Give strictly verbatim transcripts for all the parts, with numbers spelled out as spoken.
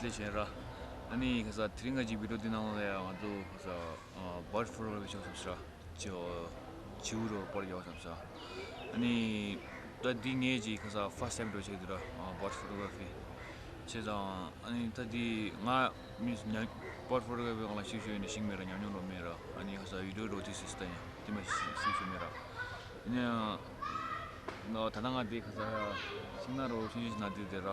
བྱས་ར། ཨ་ནི་ཁ་ས་དེ་རིང་ང་གི་བི་ཌིའོ་འདི་ནང་ལ་ཡང་ང་ཚོ་ཁ་ས་ཨ་བར་ཌི་ཕོ་ཊོ་གྷ་ར་ཕི་བྱེད་བསམ་ས་ར། བྱེད་བྱེའུ་རོ་པར་རྒྱག་བསམ་ས། ཨ་ནི་ད་འདི་ངས་ཀྱི་ཁ་ས་ཕར་སི་ཊེབ་འགྲོ་བྱས་འདུག་ར། ཨ་བར་ཌི་ཕོ་ཊོ་གྷ་ར་ཕི་བྱས་ཙང་ཨ་ནི་ད་འདི་ང་མི་ཉ་བར་ཌི་ཕོ་ཊོ་གྷ་ར་ཕི་སྒང་ལ་ཤེས་ཤེས་ཡོད་ནི་ཤེས་མེད་ར། ཉམས་མྱོང་རོ་མེད་ར། ཨ་ནི་ཁ་ས་བི་ཌིའོ་འགྲོ་དུས་སུ་ད་ཡང་དེ་མ་ཤེས་ཤེས་མེད་ར། ཨ་ནི་ད་ད་ང་འདི་ཁ་ས་ཤིང་ནགས་རོ་ཤིང་ཤིང་ནགས་འདི་དེ་ར།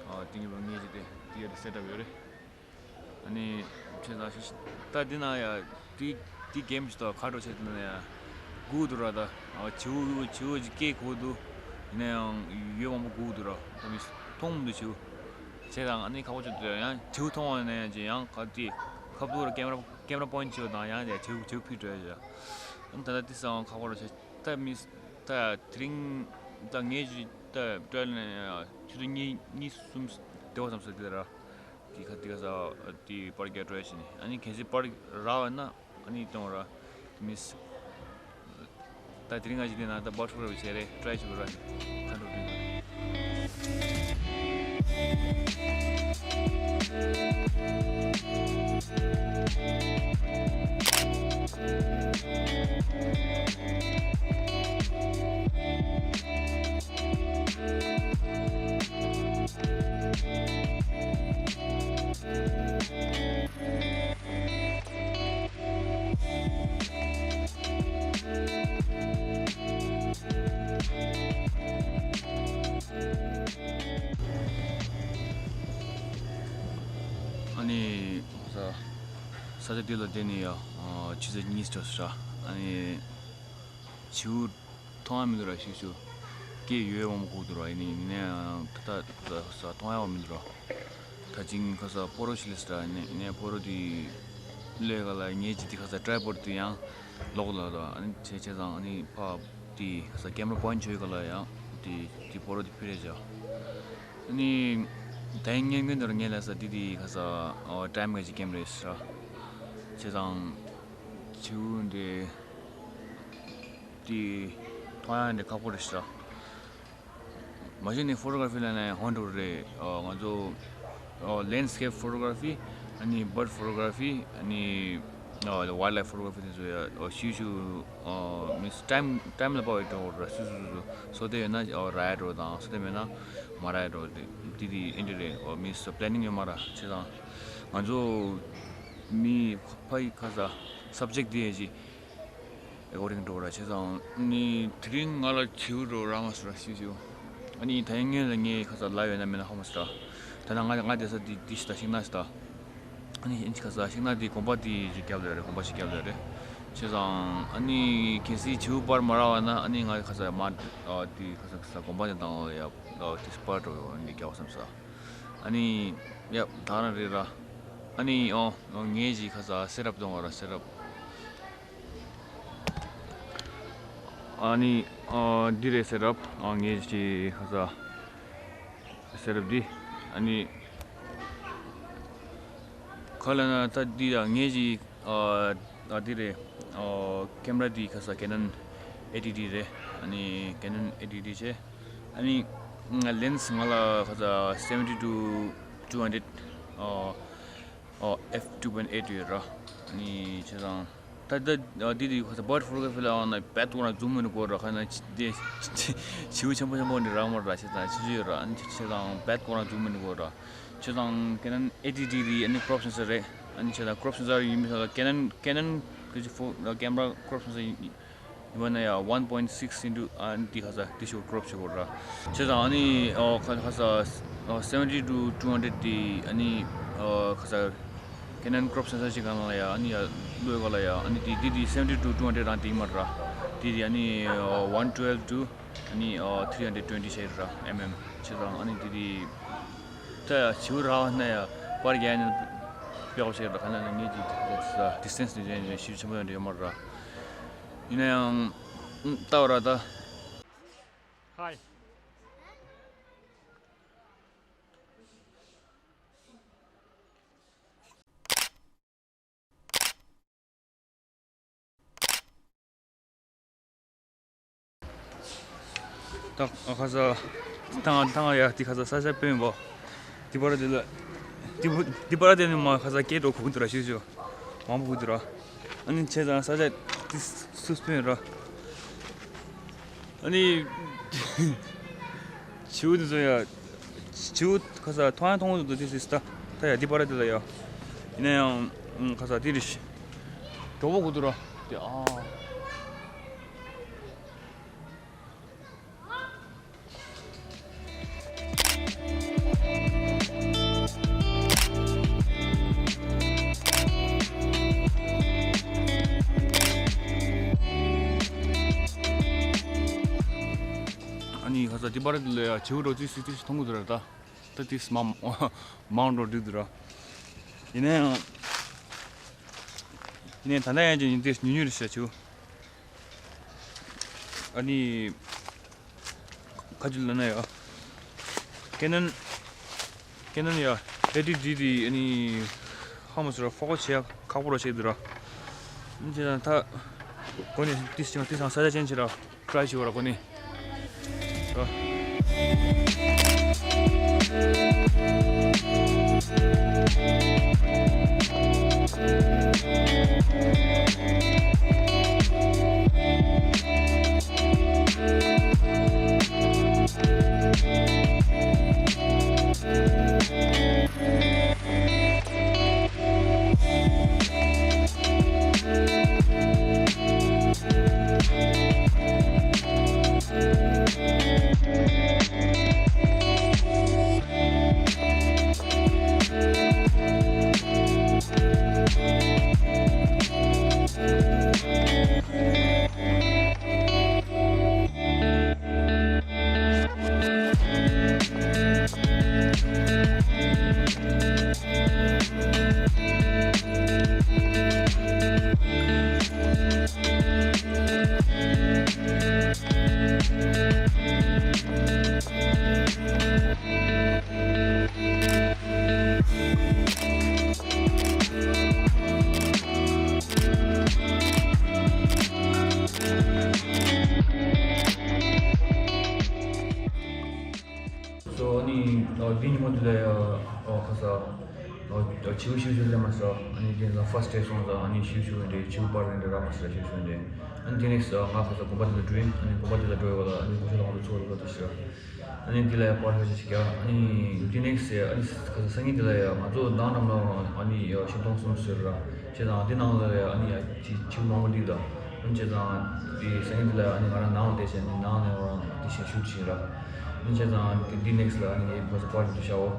ཨ་ཏིང་རོ་ངས་ཀྱི་དེ་དེ་ཡར་སེ་ཊེབ་ཡོད་རེད། ཨ་ནི་ཁྱེད་ད་ཤི་ཤི་ད་འདི་ན་ཡ་དེ་དེ་གེམ་ཞིག་ད་ཁ་འགྲོ་བྱས་དེ་ན་ཡ་སྒུག་འདུག་ར། ད་ཨ་བྱེའུ་བྱེའུ་ཅིག་སྐད་གོ་འདུག་ཡིན་ན་ཡང་ཡུལ་མང་པོ་སྒུག་འདུག་ར། ད་མི་མཐོང་མི་འདུག་བྱེའུ། བྱས་ཙང་ཨ་ནི་ཁག་པོ་ཆགས་འདུག་ཡང་བྱེའུ་མཐོང་བ་ན་ཡང་ཅི་ཡང་ག་དེ་ཁ་ཐུག་ར་ཀེམ་ར་ཀེམ་ར་པོ་ཡིན་བྱེའུ་དང་ཡང་ཡ་བྱེའུ་བྱེའུ་ཕུད་འགྲོ་ཡ་ཡ། ཨ་ནི་ད་ལྟ་དེ་སང་ཁག་པོ་ར་བྱས་ད་མི་ད་དེ་རིང་ད་ངས་ཅི་ད་སྤྲད་ན་ཡ་ཆུ་ཚོད་གཉིས་གཉིས་གསུམ་བདེ་བ་བསམ་ས་དེ་ར། དེ་ཁ་དེ་ག་ས་དེ་པར་རྒྱག་འགྲོ་ཡ་ཞིག་ནི་ཨ་ནི་གལ་སྲིད་པར་རག་པ་ན་ཨ་ནི་གཏོང་ར། མི་ད་དེ་རིང་ང་ཞིག་དེ་ན་ད་པར་ཕུར་བྱས་རེད། ཊ་རའི་བྱེད་དགོས་ར། ཁ་འགྲོ་དུས། ཨ་ནི་ས་ས་ཆ་འདི་ལ་བསྡད་ནས་ཡ་ཆུ་ཚོད་གཉིས་འགྲོ་སོང་ར། ཨ་ནི་བྱིའུ་མཐོང་ཡ་མི་འདུག་ར། ཤུག་ཤུག་སྐད་ཡོད་མང་པོ་གོ་འདུག་ར། ཡིན་ནའི་ཡིན་ནའི་ད་ལྟ་ས་མཐོང་ཡ་མི་འདུག་ར། ད་ཅིང་ཁ་ས་སྤོ་རོ་ཞིག་སླེབས་སོང་ར། ཡིན་ནའི་ཡིན་ནའི་སྤོ་རོ་དེ་སླེབས་ག་ལ་ངས་ཅི་དེ་ཁ་ས་ཊ་རའི་པོཌ་དེ་ཡང་ལོག་ལ་ར། ཨ་ནི་བྱས་བྱས་ཙང་ཨ་ནི་ཕ་དེ་ཁ་ས་ཀེམ་ར་པོ་ཡིན་བྱེད་ག་ལ་ཡང་དེ་དེ་སྤོ་རོ་དེ་ཕུད་རེད་བྱ། ཨ་ནི་ད་ཡིན་ངན་ངན་འདི་ར་ངས་ལ་ས་དེ་དེ་ཁ་ས་ཨོ་ཊའིམ་ག་ཅིག་ཀེམ་རེད་ས་ར། བྱས་ཙང་བྱིའུ་འདི་དེ་མཐོང་ཡ་འདི་ཁག་པོ་རེད་ཤག་མ་གཞི་ནས་ཕོ་ཊོ་གྷ་ར་ཕི་ལ་ནས་ཧོན་ཊར་རེད། ཨ་ང་ཚོ་ཨ་ལེན་སི་ཀེབ་ཕོ་ཊོ་གྷ་ར་ཕི། ཨ་ནི་བར་ཌི་ཕོ་ཊོ་གྷ་ར་ཕི། ཨ་ནི་ཨ་ཝའིལ་ཌ་ལའིཕ་ཕོ་ཊོ་གྷ་ར་ཕི་དེ་ཚོ་ཡ་ཨ་ཤུ་ཤུ་ཨ་མི་སི་ཊའིམ་ཊའིམ་ལ་དཔག་པའི་འགྲོ་བ་ར། སུ་སུ་སུ་སུ་སོ་དེ་ཡོད་ན་ཨ་རག་ཡ་འགྲོ་དང་སོ་དེ་མེད་ན་མ་རག་ཡ་འགྲོ། དེ་དེ་དེ་ཨེ་འདྲ་རེད། ཨ་མི་སི་པི་ལེ་ནིང་ཡོད་མ་ར། བྱས་ཙང་ང་ཚོ་མི་ཕ་ཡི་ཁ་ས་སབ་ཇེག་དེ་ཡ་ཅིག་ཨེ་ཀོར་ཌིང་འགྲོ་ར། བྱས་ཙང་ནི་དེ་རིང་ང་ལ་བྱིའུ་འགྲོ་རག་མ་སོང་ར། ཤུ་ཤུ། ཨ་ནི་ད་ཡིན་ངན་ལ་ངའི་ཁ་ས་ལ་ཡོད་ན་མེད་ན་ཧ་མ་སོང་ར། ད་ན་ང་ང་བསྡད་ས་དེ་དེ་ཞིག་ད་ཤིང་ནགས་ཞིག་ད། ཨ་ནི་ཨིན་ཅི་ཁ་ས་ཤིང་ནགས་དེ་གོམ་པ་དེ་ཞིག་རྒྱབ་ལ་རེད། གོམ་པ་ཞིག་རྒྱབ་ལ་རེད། བྱས་ཙང་ཨ་ནི་གལ་སྲིད་བྱིའུ་པར་མ་རག་པ་ན་ཨ་ནི་ང་ཁ་ས་མ་ཨ་དེ་ཁ་ས་ཁ་ས་གོམ་པ་དེ་དང་ཡ་ཨ་དེ་སུ་པར་འགྲོ་ཡོང་ནི་རྒྱབ་བསམ་ས། ཨ་ནི་ཡ་ད་རང་རེད་ར། ཨ་ནི་ཨོ་ངས་ཞིག་ཁ་ས་སེ་ཊབ་གཏོང་བ་ར། སེ་ཊབ། ཨ་ནི་ཨ་འདི་རེད་སེ་ཊབ། ཨ་ངས་ཀྱི་ཁ་ས་སེ་ཊབ་འདི། ཨ་ནི་ཁ་ལ་ན་ད་འདི་ཡ་ངས་ཀྱི་ཨ་ཨ་འདི་རེད། ཨ་ཀེམ་ར་འདི་ཁ་ས་ཀེ་ནོན་ཨེ་ཊི་ཌི་རེད། ཨ་ནི་ཀེ་ནོན་ཨེ་ཊི་ཌི་བྱས། ཨ་ནི་ལེན་སི་ང་ལ་ཁ་ས་སེ་ཝེན་ཊི་ཊུ་ཊུ་ཧན་ཌེཌ་ཨ་ཨ་ཨེཕ་ཊུ་པོའིན་ཊི་ཨེཊ་ཡོད་ར། ཨ་ནི་བྱས་ཙང་། ད་ད་འདི་འདི་ཁོ་ཚོ་བར་ཌི་ཕོ་ཊོ་གྷ་ར་ཕི་ལ་ཡང་ན་བེད་ཁོ་རང་ཛུམ་ཨིན་དགོས་ར། ཁ་ན་འདི་བྱིའུ་ཆེན་པོ་ཆེན་པོ་འདི་རག་མ་ར། བྱས་ཙང་ཆུ་ཆུ་ཡོད་ར། ཨ་ནི་བྱས་ཙང་བེད་ཁོ་རང་ཛུམ་ཨིན་དགོས་ར། བྱས་ཙང་ཀེ་ནོན་ཨེ་ཊི་ཌི་རེད། ཨ་ནི་ཀོརོབ་སེན་སར་རེད། ཨ་ནི་བྱས་ཙང་ཀོརོབ་སེན་སར་ཡིན་མིན་ལ་ཀེ་ནོན་ཀེ་ནོན་གི་ཕོ་ཀེམ་ར་ཀོརོབ་སེན་སར་ཡིན་ཡིན་པ་ན་ཡང་ཝན་པོའིན་སིགས་ཨིན་ཊུ་ཨ་ནི་འདི་ཁ་ས་འདི་ཞིག་ཀོརོབ་བྱེད་དགོས་ར། བྱས་ཙང་ཨ་ནི་ཨོ་ཁ་ཁ་ས་ཨོ་སེ་ཝེན་ཊི་ཊུ་ཊུ་ཧན་ཌེཌ་འདི་ཨ་ནི་ཨོ་ཁ་ས་ཀེ་ནོན་ཀོརོབ་སེན་སར་ཞིག་གང་ལ་ཡ་ཨ་ནི་ཡ་ལོས་ག་ལ་ཡ་ཨ་ནི་འདི་འདི་འདི་སེ་ཝེན་ཊི་ཊུ་ཊུ་ཧན་ཌེཌ་རང་འདི་མ་ར། འདི་འདི་ཨ་ནི་ཨོ་ཝན་ཊུ་ཝེལ་ཊུ་ཨ་ནི་ཨོ་ཐི་རི་ཧན་ཌེཌ་ཊུ་ཝེན་ཊི་ཤེད་ར་ཨེམ་ཨེམ། བྱས་ཙང་ཨ་ནི་འདི་འདི་ད་ཡ་བྱིའུ་རག་ན་ཡ་པར་རྒྱག་ནི་པེ་ཤེད་ར། ཁ་ན་ན་ངེད་ཀྱི་ཌི་སི་ཊེན་སི་ནི་ཞིབ་ཆེན་པོ་ཡང་འདྲ་ཡོད་མ་ར། ཡིན་ན་ཡང་ལྟ་བ་ར་ད། ཧའི། ད་ཁ་ས་ཐང་ཐང་ཡ་དེ་ཁ་ས་ས་ཆ་དཔོན་པོ་དེ་པར་དེ་ལ་ འདི་པར་དེ་ནི་མ་ཁ་ས་སྐད་འགྲོ་གུག་འདུག་ར། ཤུ་ཤུ་མང་པོ་གུག་འདུག་ར། ཨ་ནི་བྱས་ཙང་ས་ཆ་འདི་སུས་ཕུན་ར། ཨ་ནི་བྱིའུ་འདི་ཚོ་ཡ། བྱིའུ་ཁ་ས་མཐོང་ཡང་མཐོང་གི་འདུག་འདི་སི་སི་ད་ད་ཡ་འདི་པར་དེ་ལ་ཡ། ཡིན་ན་ཡང་ཁ་ས་འདི་རེད། གྲོགས་པོ་གུག་འདུག་ར། དེ་ཨ། ཨ་ནི་ཁ་ས་འདི་པར་དེ་ལ་ཡ་བྱིའུ་རོ་ཙི་སི་ཙི་ཞིག་མཐོང་གི་འདུག་ར། ད་ད་དེ་མ་མང་འགྲོ་འགྲིག་འདུག་ར། ཡིན་ན་ཡང་ཡིན་ན་ཡང་ད་ལྟ་ཡང་ཅིག་ཡིན་དེ་ཉུང་ཉུང་རེད་ཤག་བྱིའུ། ཨ་ནི། ཁ་ཅིག་ལ་ན་ཡ། ཁེ་ནན། ཁེ་ནན་ཡ། ཨེ་ཏི་ཌི་དེ་ཨ་ནི། ཧ་མ་སུ་ར་ཧྥོ་ཀ་སི་བྱེད་ཡ་ཁག་པོ་ར་བྱེད་འདུག་ར། ཨ་ནི་བྱས་ཙང་ད། གོ་ནས་ཏིས་ཅང་ཏིས་ཚང་ས་ཆ་ཅན་བྱེད་ར། ཊ་རའི་བྱེད་བ་ར་གོ་ནས། ར། སོ་ཨ་ནི་འདི་ཉིན་མོ་འདི་ལ་ཡ་ཁ་ས་བྱིའུ་ཤུ་ཤུ་སླེབས་མ་སོང་། ཨ་ནི་དེ་ལ་ཕར་སི་ཊེ་སོང་ཙང་ཨ་ནི་ཤུ་ཤུ་འདྲེ་བྱིའུ་པར་རེ་འདྲེ་རག་མ་སོང་། ཤུ་ཤུ་འདྲེ་ཨ་ནི་དེ་ནེག་སི་ང་ཁ་ས་དགོན་པ་འདི་ལ་འགྲོ་ཡིན། ཨ་ནི་དགོན་པ་འདི་ལ་འགྲོ་ཡོད་པ་ལ་ཨ་ནི་དགོན་ཆེན་ལ་ང་ཚོ་ཚོགས་ཡོད་པ་དེ་ཤི་ར། ཨ་ནི་འདི་ལ་ཡ་པར་ཧ་ཅི་ཞིག་རྒྱག་ཨ་ནི་འདི་ནེག་སི་ཨ་ནི་ཁ་ས་སང་ཉིན་འདི་ལ་ཡ་ང་ཚོ་མདང་འགྲམ་ལ་ཨ་ནི་ཡ་ཤིང་སྡོང་གསུམ་ཟེར་ར། བྱས་ཙང་འདི་ནང་ལ་ཡ་ཨ་ནི་ཡ་ཅི་ཆུ་མང་པོ་འདི་ལ། ཨ་ནི་བྱས་ཙང་འདི་སང་ཉིན་འདི་ལ་ཡ་ཨ་ནི་ང་རང་ནང་བསྡད་བྱས་ནི་ནང་ནས་ང་རང་འདི་བཞིན་ཤུགས་ཆེ་ར། ཨ་ནི་བྱས་ཙང་འདི་འདི་ནེག་སི་ལ་ཨ་ནི་ངའི་བོ་ས་པར་འདི་ཤའོ།